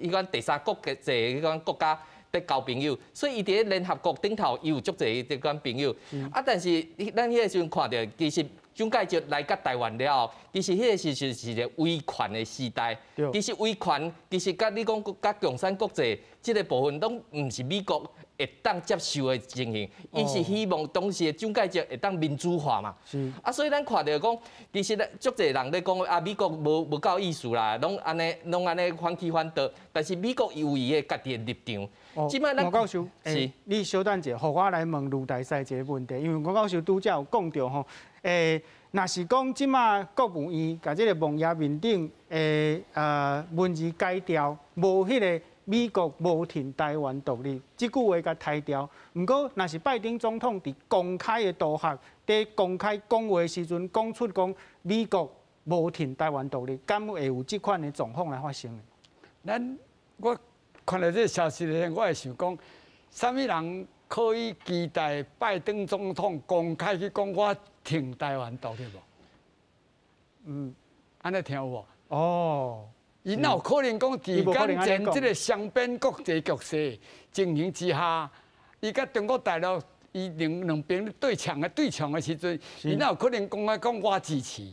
彼款第三國際彼款國家佇交朋友，所以伊佇咧聯合國頂頭，伊有足濟這款朋友。啊，但是咱彼个時陣看著，其實蔣介石來到台灣了後，其實彼个時陣是一个威權的時代。其實威權，其實佮你講佮共產國際這个部分，攏毋是美國會當接受的情形，伊是希望當時的蔣介石會當民主化嘛。啊，所以咱看著講，其實咧，足濟人咧講啊，美國無夠意思啦，攏按呢攏按呢反起反倒。但是美國有伊的家己的立場。哦，吳教授，是，你稍等者，予我來問盧大使一個問題，因為吳教授拄才有講著吼，若是講這馬國務院共這个網頁面頂的文字改掉，無彼个美國無挺台灣獨立這句話共刣掉。毋過，若是拜登總統佇公開的場合，佇公開講話時陣，講出講美國無挺台灣獨立，敢會有這款的狀況來發生？咱我看著這个消息咧，我會想講，啥物人可以期待拜登總統公開去講我挺台灣獨立無？按呢聽有無？哦。伊哪有可能講佇眼前這个雙邊國際局勢情形之下，伊佮中國大陸伊兩邊對搶的時陣，伊哪有可能公開講我支持？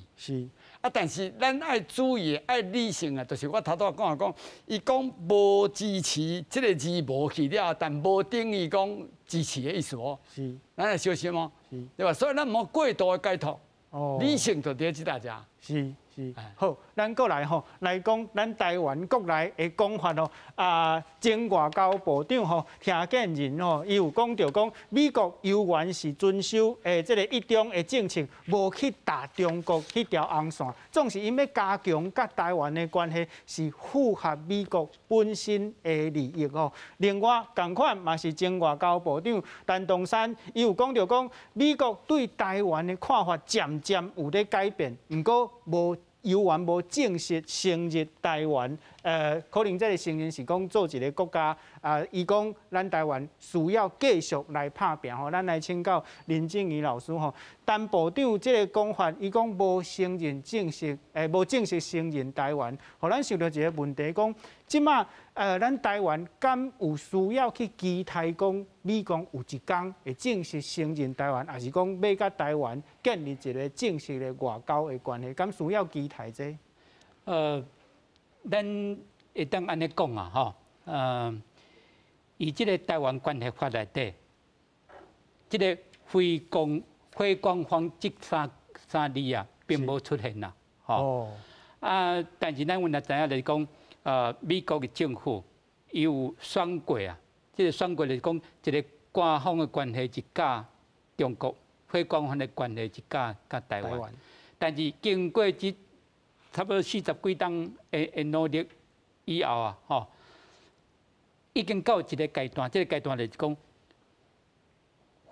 啊，但是咱愛注意、愛理性啊，就是我頭拄仔講的講，伊講無支持這个字無去了，但無等於講支持的意思哦。咱愛小心哦。對吧？所以咱毋好過度的解讀。理性就佇這大家。是，好，咱閣來吼來講，咱台灣國內的講法吼，啊，前外交部長吼，聽見人吼，伊有講著講，美國猶原是遵守這个一中的政策，無去踏中國彼條紅線，總是𪜶欲加強佮台灣的關係，是符合美國本身的利益吼。另外，仝款嘛是前外交部長陳東山，伊有講著講，美國對台灣的看法漸漸有咧改變，毋過無。猶原無正式承認台灣，可能這个承認是講做一个國家，啊，伊講咱台灣需要繼續來拍拚吼，咱來請教林靜儀老師吼，陳部長這个講法，伊講無承認正式，無正式承認台灣，予咱想著一个問題，講這馬，咱台灣敢有需要去期待講美國有一天會正式承認台灣，抑是講欲佮台灣建立一个正式的外交的關係，敢需要期待這？咱會當按呢講啊，吼，以這个台灣關係法內底，這个非官方這三字啊，並無出現啦，吼。啊，但是咱阮也知影就是講，美國的政府伊有選過啊，這个選過就是講一个官方的關係是佮中國，非官方的關係是佮台灣。但是經過這差不多四十幾冬的努力以後啊，吼，已經到一个階段，這个階段就是講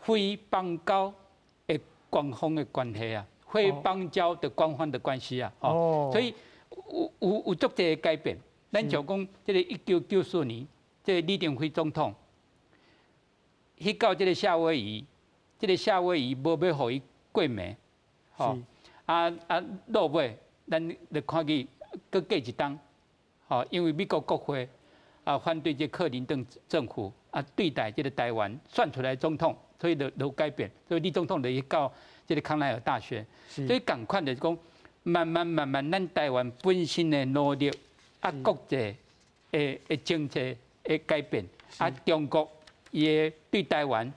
非邦交的官方的關係啊，非邦交的官方的關係啊，吼，所以有足濟改變。咱就講這个1994年，這个李登輝總統去到這个夏威夷，這个夏威夷無欲予伊過暝，吼，啊落尾，咱就看見閣過一冬，吼，因為美國國會啊反對這克林頓政府啊對待這个台灣選出來總統，所以就有改變，所以李總統就去到這个康奈爾大學，所以仝款就是講，慢慢慢慢，咱台灣本身的努力。啊，國際的政策的改變，啊，中國伊的對台灣，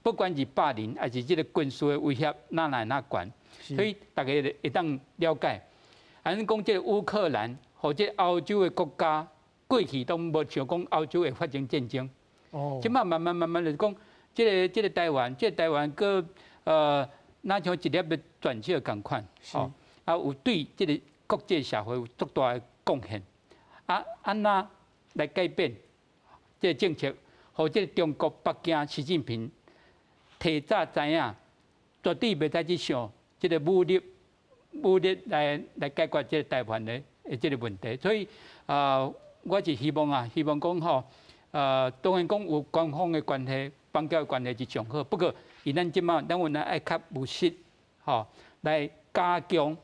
不管是霸凌還是這个軍事的威脅，哪來哪懸，所以大家會當了解。啊，咱講這个烏克蘭或者歐洲的國家，過去攏無想講歐洲會發生戰爭。這馬慢慢慢慢就是講，這个台灣，這个台灣閣若像一粒欲鑽石仝款，吼，啊，有對這个國際社會有足大的貢獻。啊，按怎來改變這个政策，予這个中國北京習近平提早知影，絕對袂使去想這个武力來解決這个台灣的這个問題。所以啊，我是希望啊，希望講吼，當然講有官方的關係、邦交的關係是上好。不過，以咱這馬，咱有愛較務實，吼，來加強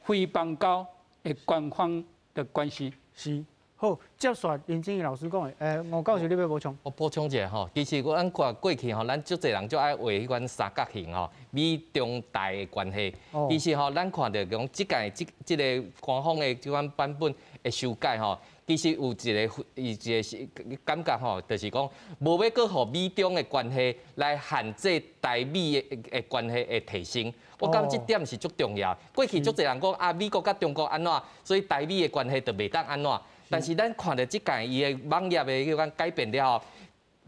非邦交的官方的關係。是，好，接续林正义老师讲的，吴教授你欲补充？我补充一下吼，其实咱看过去吼，咱足濟人足愛畫彼款三角形吼，美中台的關係。其實吼，咱看著講這屆這這个官方的這款版本的修改吼，其實有一個伊一個是感覺吼，就是講無欲閣予美中的關係來限制台美的的關係的提升。我感覺這點是足重要。過去足濟人講啊，美國佮中國按怎，所以台美的關係就袂當按怎。但是咱看著這屆伊的網頁的彼款改變了後，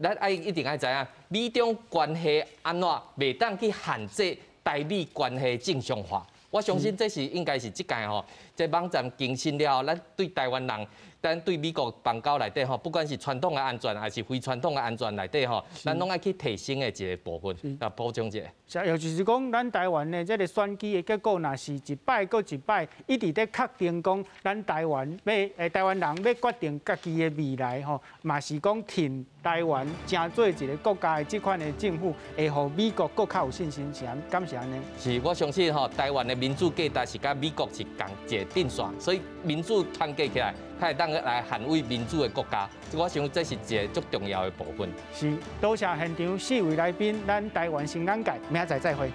咱愛一定愛知影，美中關係按怎袂當去限制台美關係正常化。我相信這是應該是這屆吼，這網站更新了後，咱對台灣人，咱對美國邦交內底吼，不管是傳統的安全，還是非傳統的安全內底吼，咱攏愛去提升的一個部分，來補充一下。是，尤其是講咱台灣的這个選舉的結果，若是一擺閣一擺，一直咧確定講，咱台灣欲台灣人欲決定家己的未來吼，嘛是講挺台灣成做一个國家的這款的政府，會予美國閣較有信心，是按敢是按呢？是，我相信吼，台灣的民主價值是佮美國是仝一个陣線，所以民主團結起來，才會當來捍衛民主的國家。我想這是一个足重要的部分。是，多謝現場四位來賓，咱台灣新眼界，明仔載再會。